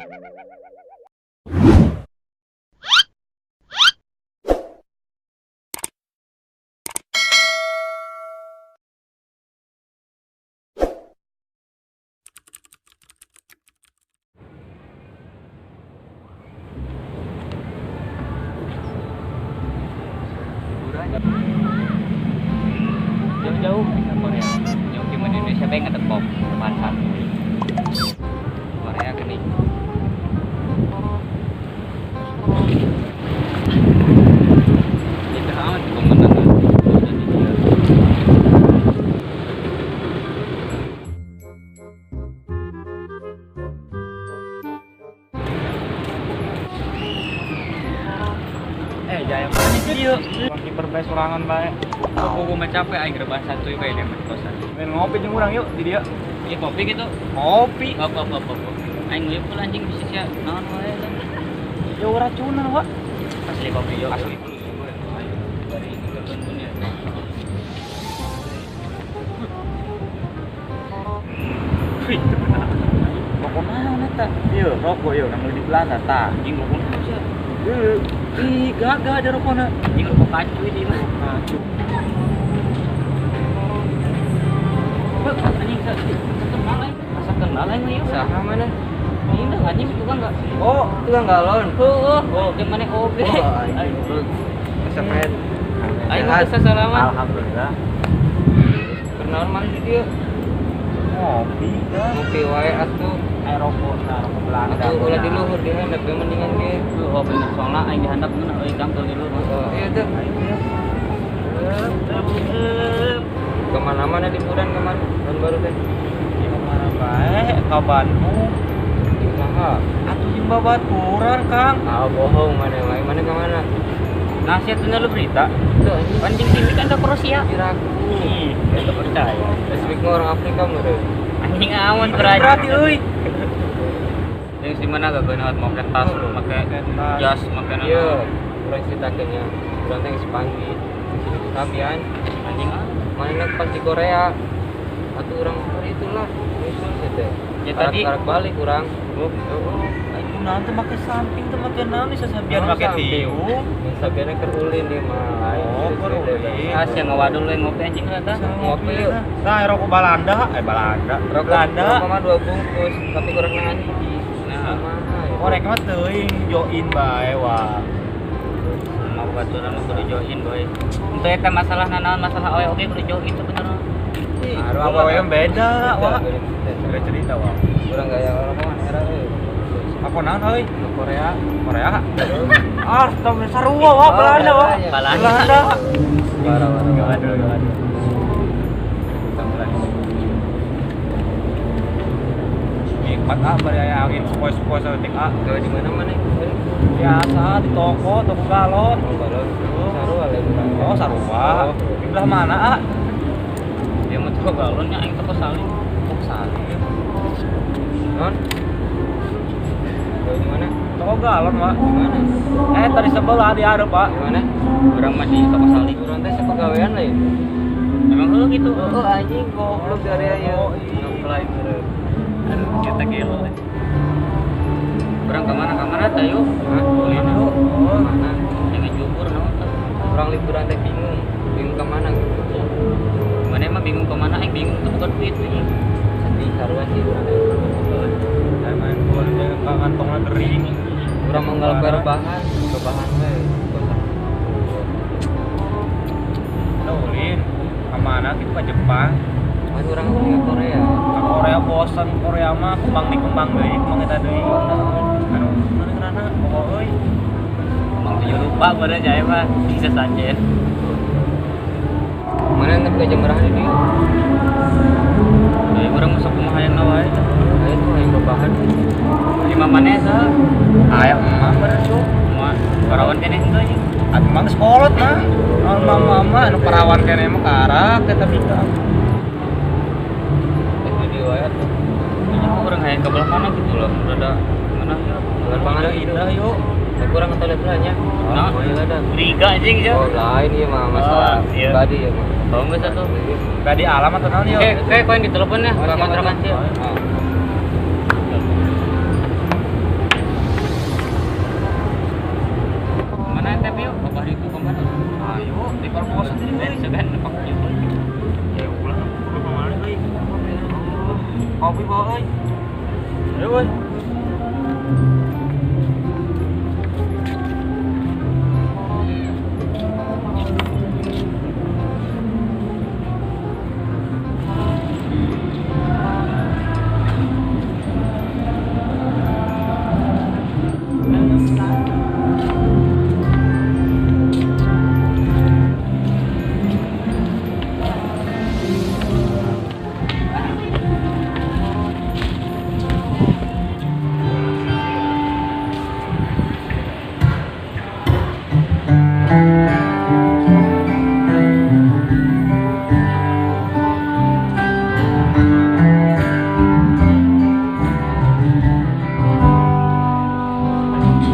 Jauh-jauh ke Korea. Jauh di Indonesia bae ngetepok depan satu. Korea gini. Itu amat di komentar. Jaya mana sih dia? Kiper bae sorangan bae. Aku mah capek aing rebahan santuy bae di kosan. Main ngopi jeung urang yuk di dia. Iya kopi gitu. Kopi. Apa. Aing nguyeup pula anjing bisa sia naon wae. Ya racunan, Wak. Asli kopi yo. Asli. Dari kebun ya. Wih, benar. Rokok naon eta? Ieu rokok ieu nang di Belanda tah. Anjing rokok naon sia? Ih, gagah ada rokokna. Anjing rokok kacu ini mah. Kacu. Anjing kenal aing. Asa kenal aing mah ieu. Saha mana? Ini dah anjing tukang enggak? Oh, tukang galon. Heueuh, oh, ke mana oge. Aing. Asa main. Aing mah salaman. Alhamdulillah. Kenal mana di dieu? Ngopi dah. Ngopi wae atuh. Rokok, nah, rokok Belanda. Atuh ulah di luhur di handap ge mendingan ge. Oh bener soalna aing di handap mun euy kangkul di luhur. Iya tuh. Kemana-mana liburan kemana? Tahun baru teh. Di mana bae? Ka Bandung. Jeung saha? Atuh jeung babaturan, Kang. Ah bohong mana wae, mana ka mana? Nah, sia teu lu berita. Tuh anjing. Anjing sini kan da Kroasia. Kiraku. Ih, teu percaya. Spesifik mah orang Afrika meureun. Anjing awan berarti euy. Yang si mana gak geunahan make tas, make jas, make naon. Iya, urang ceritakeun nya. Urang teh geus panggih. Sabian anjing ah. Mana pas di Korea. Atuh urang itulah nyusul sih teh. Ya tadi karak balik urang. Oh, aing naon teh make samping teh make naon bisa sabian make tiung. Sabianna keur ulin di mah. Oh, keur ulin. Ah, sia ngawadul we ngopi anjing eta. Ngopi yuk. Nah, rokok Balanda, Balanda. Rokok Belanda. Rokok mah 2 bungkus, tapi kurang hiji. Nah, korek mah teuing join bae wah. Mau baturan mah kudu join boy. Untuk eta masalah nanaon masalah awe oge kudu join sebenarnya. Aduh, awewe beda wah. Beda cerita wah. Urang gaya orang mah era euy. Apa naon euy? Korea. Korea. Ah, tong sarua wah Belanda wah. Belanda. Parah. Gaduh. Nikmat ah bari aya angin sepoi-sepoi saeutik ah. Gawe di mana maneh? Biasa di toko galon. Oh, galon. Sarua lain urang. Oh, sarua. Di belah mana ah? Dia mah toko galonnya aing toko salim. Toko salim. Non? Gawe di mana? Toko galon, Pak. Di mana? Tadi sebelah di hareup, Pak. Di mana? Urang mah di toko salim. Urang teh sepagawean lain. Emang heuh gitu. Oh, anjing goblok dari aya. Ngeplay meureun. Aduh, kita gelo. Urang ka mana teh yuk? Hah? Ulin yuk. Mana? Jangan jubur naon teh. Urang liburan teh bingung ke mana gitu. Mana emang bingung ke mana? Aing bingung tuh bukan duit anjing. Sedih sarua sih urang teh. Saya main bola ka kantongna gering. Urang mah ngalap rebahan, rebahan we. Udah ulin. Ka mana kitu ka Jepang? Kan urang ulin ka Korea. Ka Korea bosan, Korea mah kembang di kembang deui, kembang eta deui. Anu mana ngaranna? Pokok euy. Kembang tujuh lupa pada jaya mah bisa saja. Mana nepi ka jam beraha di dieu? Ya urang masuk kumaha hayangna wae. Aya tuh hayang rebahan. Di mamane saha? Aya emang bener tuh. Moal parawan keneh henteu anjing. Atuh mah geus kolot mah. Naon mama anu parawan keneh mah karak eta bika. Eh di dieu wae atuh. Nya urang hayang ka belah mana gitu loh, rada mana ya? Belah mana indah yuk. Eh kurang ke toilet lah nya. Nah, toilet dah. Liga anjing sia. Oh, lain ieu mah masalah pribadi ya mah. Oh, geus atuh. Pribadi alam atau naon yuk? Oke, koin ditelepon ya, ka kontrakan sia. bawa euy. Ayo euy.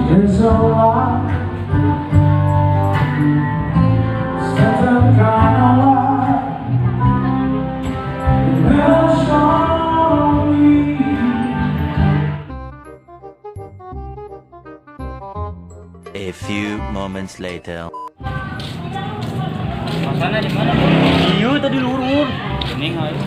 There's a lot, certain kind of light will show me. A few moments later. Masana di mana, Bro? Iya tadi luhur. Bening ayo.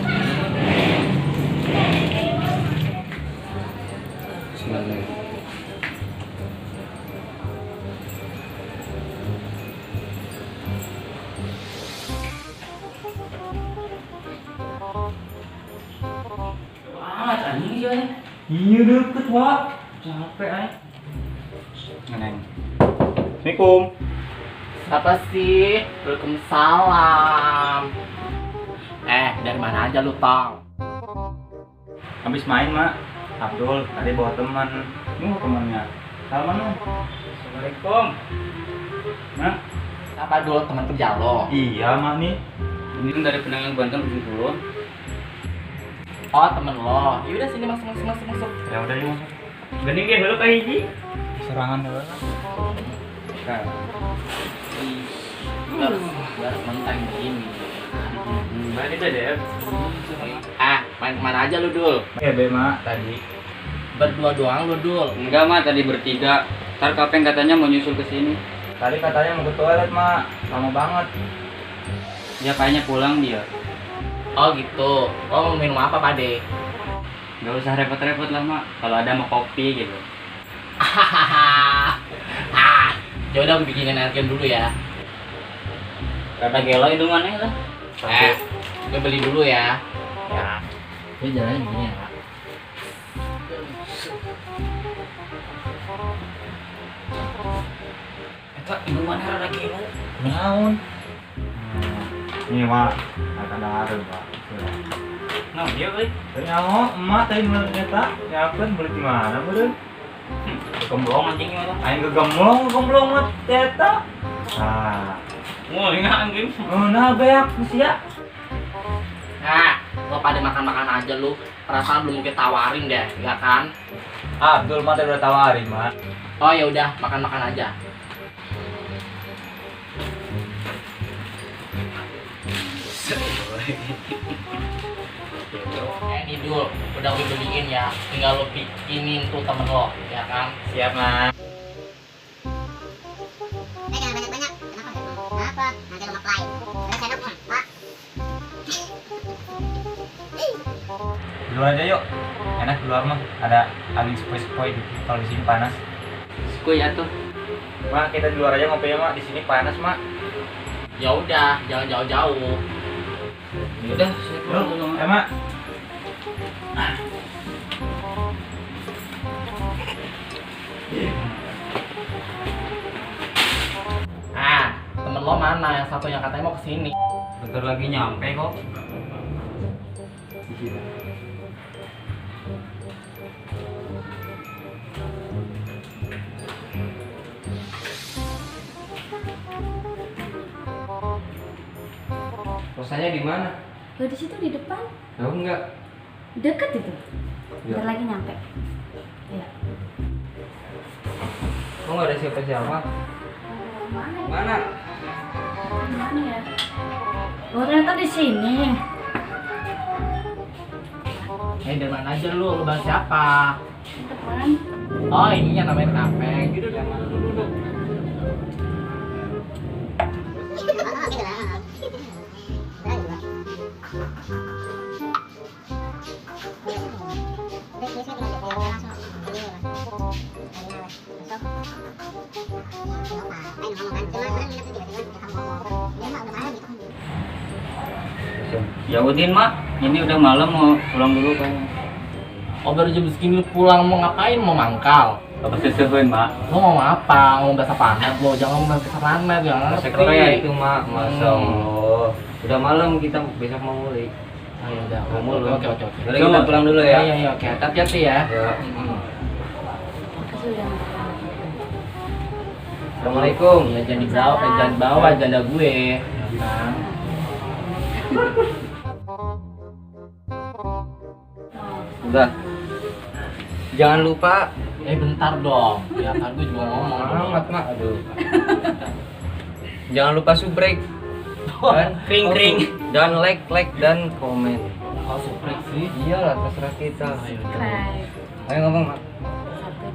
Wah, anjing sih euy. Iya deket, Wak. Capek aing. Ngeneng. Assalamualaikum. Apa sih? Waalaikumsalam. Dari mana aja lu, Tong? Habis main, Mak. Abdul tadi bawa teman. Ini temannya. Salaman dong. Assalamualaikum. Mak. Apa dulu teman kerja lo? Iya, Mak nih. Ini dari Penanggal Banten ujung kulon. Oh, temen lo. Ya udah sini masuk. Ya udah yuk masuk. Bening ge heula ka hiji. Serangan heula. Nah. Harus mentang begini. Main itu deh. Main kemana aja lu, Dul? Ya, be, Mak, tadi. Berdua doang lu, Dul? Enggak, Mak, tadi bertiga. Ntar Kapeng katanya mau nyusul ke sini. Tadi katanya mau ke toilet, Mak. Lama banget. Ya kayaknya pulang dia. Oh gitu. Oh, mau minum apa, Pak De? Gak usah repot-repot lah, Mak. Kalau ada mau kopi gitu. Ya udah aku bikinin airgen dulu ya. Kata gelo hidungannya lah. Gue beli dulu ya. Ya. Gue jalannya begini ya, Pak. Eta hidungannya rada gelo. Naon? Nih, Mak. Ada harum, Pak. Nah, dia euy. Nyaho, emak tadi meuli eta. Nyakeun beli di mana beureun? Gemblong anjing mah. Aing gegemblong mah eta. Nah. Wah, ingat anjing. Nah, beak sia. Lo pada makan-makan aja lu. Perasaan belum mungkin tawarin deh, ya kan? Abdul mah tadi udah tawarin, Mak. Oh, ya udah, makan-makan aja. Ini Dul, udah gue beliin ya. Tinggal lo bikinin tuh temen lo, ya kan? Siap, Mak. Jangan banyak-banyak. Kenapa? Kenapa? Nanti lo nge-fly. Udah sendok, Pak. Di luar aja yuk. Enak di luar mah. Ada angin sepoi-sepoi gitu. Kalau di sini panas. Sepoi atuh. Mak, kita di luar aja ngopi ya, Mak. Di sini panas, Mak. Ya udah, jangan jauh-jauh. Ya udah, saya keluar dulu, Mak. Mak. Temen lo mana yang satu yang katanya mau kesini? Bentar lagi nyampe kok. Kosannya di mana? Loh, di situ di depan. Tahu nggak? Deket itu. Ya. Bentar lagi nyampe. Ya. Kok nggak ada siapa-siapa? Mana? Ya? Mana? Mana ya? Oh, ternyata di sini. Dari mana aja lu? Lu bahas siapa? Depan. Oh, ini yang namanya Kapeng. Duduk, duduk, duduk. Gitu lah. Ya udin mak, ini udah malam mau pulang dulu kayaknya. Oh baru jam segini lu pulang mau ngapain? Mau mangkal? Apa sesuai mak? Lu ngomong apa? Ngomong bahasa planet lo, jangan ngomong bahasa planet, jangan Bahasa ngerti. Korea itu mak, masya Allah. Udah malam kita besok mau mulai. Ah, ya udah, Mau mulai. oke oke oke. Udah kita pulang dulu ya. Iya iya oke, hati-hati ya. Ya. Makasih udah nganterin. Assalamualaikum. Iya jangan dibawa, jangan bawa janda gue. Ya kan? Udah. Jangan lupa Bentar dong, ya kan gue juga ngomong. amat mak. Aduh. Jangan lupa subrek. Dan Kring kring. Dan like like dan komen. Oh subrek sih. Iyalah terserah kita. Ayo, udah. Subscribe. Ayo ngomong mak. 1,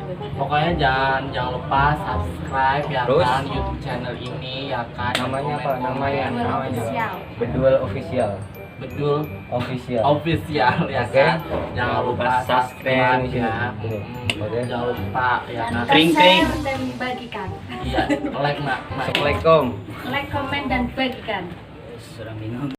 2, 3. Pokoknya jangan lupa subscribe ya Terus? kan YouTube channel ini ya kan. Namanya apa? Komen-komen. Namanya, Bedul namanya. official. Bedul official. Bedul Official. official ya Oke. kan. Jangan lupa subscribe Sini, ya. sini. Oke. Jangan lupa ya Jangan kan. lupa Kring, kring. share dan bagikan. Iya, like mak. Mak. Assalamualaikum. Like, comment, dan bagikan. Serang bingung.